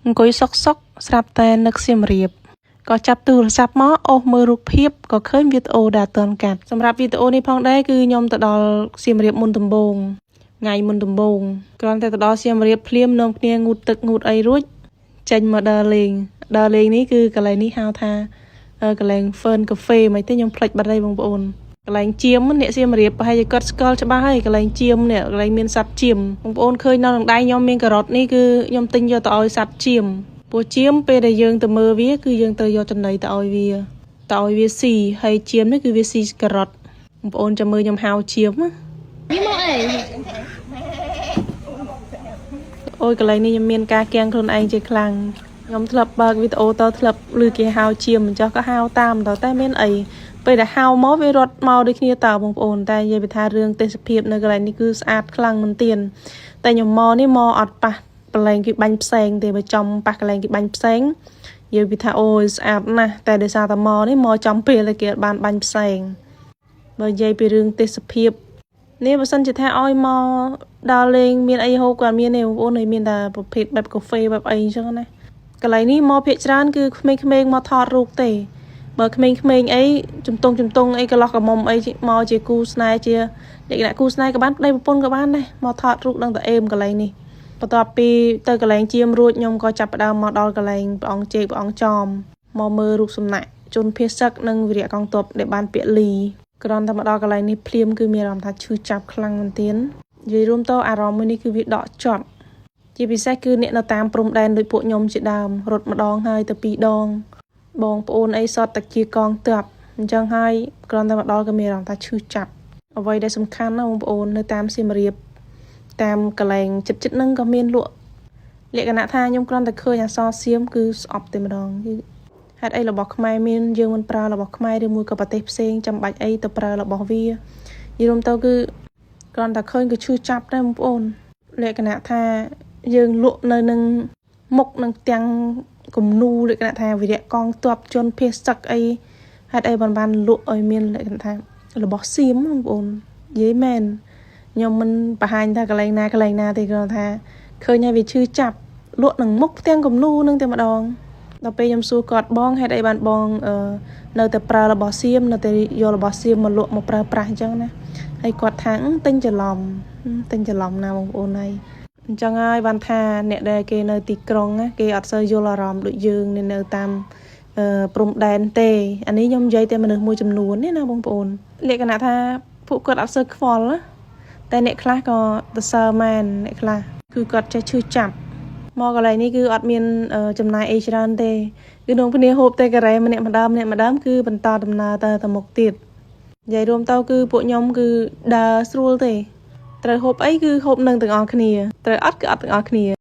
អង្គុយសុកសុកស្រាប់តែនឹកសៀមរាបក៏ចាប់ទូរស័ព្ទមកអូសមើលរូបភាពក៏ឃើញវីដេអូដែលអត់ទាន់កាត់សម្រាប់វីដេអូនេះផងដែរគឺខ្ញុំទៅដល់សៀមរាបមុនដំបូងថ្ងៃមុនដំបូងគ្រាន់តែទៅដល់សៀមរាបភ្លាមនាំគ្នាងូតទឹកងូតអីរួចចេញមកដើរលេងដើរលេងនេះគឺកន្លែងនេះហៅថាកន្លែង Fern Cafe មិនទេខ្ញុំភ្លេចបាត់ហើយបងប្អូនកន្លែងជាមអ្នកសៀមរាបប្រហែលជាគាត់ស្គាល់ច្បាស់ហើយកន្លែងជាមនេះកន្លែងមានសត្វជាមបងប្អូនឃើញនៅក្នុងដៃខ្ញុំមានការ៉ុតនេះគឺខ្ញុំទិញយកទៅឲ្យសត្វជាមព្រោះជាមពេលដែលយើងទៅមើលវាគឺយើងត្រូវយកចំណីទៅឲ្យវាទៅឲ្យវាស៊ីហើយជាមនេះគឺវាស៊ីការ៉ុតបងប្អូនចាំមើលខ្ញុំហៅជាមណា នេះមកអី អូយកន្លែងនេះខ្ញុំមានការកៀងខ្លួនឯងជាខ្លាំងខ្ញុំធ្លាប់បើកវីដេអូតធ្លាប់ឮគេហៅជាមអញ្ចោះក៏ហៅតាមតតែមានអីពេលដែលហៅមកវារត់មកដូចគ្នាតើបងប្អូនតែនិយាយពីថារឿងទេសភាពនៅកន្លែងនេះគឺស្អាតខ្លាំងមែនទែនតែខ្ញុំមកនេះមកអត់ប៉ះកន្លែងគេបាញ់ផ្សេងទេបើចំប៉ះកន្លែងគេបាញ់ផ្សេងនិយាយពីថាអូយស្អាតណាស់តែដោយសារតែមកនេះមកចំពេលដែលគេអត់បានបាញ់ផ្សេងបើនិយាយពីរឿងទេសភាព នេះបើសិនជាថាឲ្យមកដើរលេងមានអីហូបក៏អត់មានទេបងប្អូនហើយមានតែប្រភេទបែបកាហ្វេបែបអីអញ្ចឹងណាកន្លែងនេះមកភាគច្រើនគឺក្មេងៗមកថតរូបទេបើក្មេងៗអីជំទង់ជំទង់អីកន្លោះកមុំអីមកជាគូស្នេហ៍ជាលក្ខណៈគូស្នេហ៍ក៏បានប្តីប្រពន្ធក៏បានដែរមកថតរូបដឹងតែអេមកន្លែងនេះបន្ទាប់ពីទៅកន្លែងជាមរួចខ្ញុំក៏ចាប់ផ្ដើមមកដល់កន្លែងព្រះអង្គជែកព្រះអង្គចមមកមើលរូបសំណាកជនភៀសសឹកនិងវីរៈកងទ័ពដែលបានពាលី គ្រាន់តែមកដល់កន្លែងនេះភ្លាមគឺមានអារម្មណ៍ថាឈឺចាប់ខ្លាំងមែនទែននិយាយរួមទៅអារម្មណ៍មួយនេះគឺវាដកជាប់ជាពិសេសគឺអ្នកនៅតាមព្រំដែនដូចពួកខ្ញុំជាដើមរត់ម្ដងហើយទៅពីរដង បងប្អូនអីសតតែជាកងទ័ពអញ្ចឹងហើយគ្រាន់តែមកដល់ក៏មានអារម្មណ៍ថាឈឺចាប់អ្វីដែលសំខាន់ណាបងប្អូននៅតាមសៀមរាបតាមកន្លែងចិត្តចិត្តហ្នឹងក៏មានលក់លក្ខណៈថាខ្ញុំគ្រាន់តែឃើញអក្សរសៀមគឺស្អប់តែម្ដងគឺ ហេតុអីរបស់ខ្មែរមានយើងមិនប្រើរបស់ខ្មែរឬមួយក៏ប្រទេសផ្សេងចាំបាច់អីទៅប្រើរបស់វានិយាយរួមទៅគឺគ្រាន់តែឃើញក៏ឈឺចាប់ដែរបងប្អូនលក្ខណៈថាយើងលក់នៅនឹងមុខនឹងទាំងគំនូលក្ខណៈថាវីរៈកងទ័ពជនភៀសសឹកអីហេតុអីបានបានលក់ឲ្យមានលក្ខណៈថារបស់សៀមបងប្អូននិយាយមែនខ្ញុំមិនបង្ហាញថាកន្លែងណាកន្លែងណាទេគ្រាន់តែថាឃើញហើយវាឈឺចាប់លក់នឹងមុខផ្ទាំងគំនូនឹងតែម្ដង ដល់ពេលខ្ញុំសួរគាត់បងហេតុអីបានបងអឺនៅតែប្រើរបស់សៀមនៅតែយករបស់សៀមមកលក់មកប្រើប្រាស់អញ្ចឹងណាហើយគាត់ថាទិញច្រឡំទិញច្រឡំណាបងប្អូនហើយអញ្ចឹងហើយបានថាអ្នកដែលគេនៅទីក្រុងណាគេអត់សូវយល់អារម្មណ៍ដូចយើងនៅតាមអឺព្រំដែនទេអានេះខ្ញុំនិយាយតែមនុស្សមួយចំនួនទេណាបងប្អូនលក្ខណៈថាពួកគាត់អត់សូវខ្វល់ណាតែអ្នកខ្លះក៏ទៅសើមែនអ្នកខ្លះគឺគាត់ចេះឈឺចាប់ មកកន្លែងនេះគឺអត់មានចំណាយអីច្រើនទេគឺនងគ្នាហូបតែការ៉េម្នាក់ម្ដងម្នាក់ម្ដងគឺបន្តដំណើរទៅទៅមុខទៀតនិយាយរួមទៅគឺពួកខ្ញុំគឺដើរស្រួលទេត្រូវហូបអីគឺហូបនឹងទាំងអស់គ្នាត្រូវអត់គឺអត់ទាំងអស់គ្នា។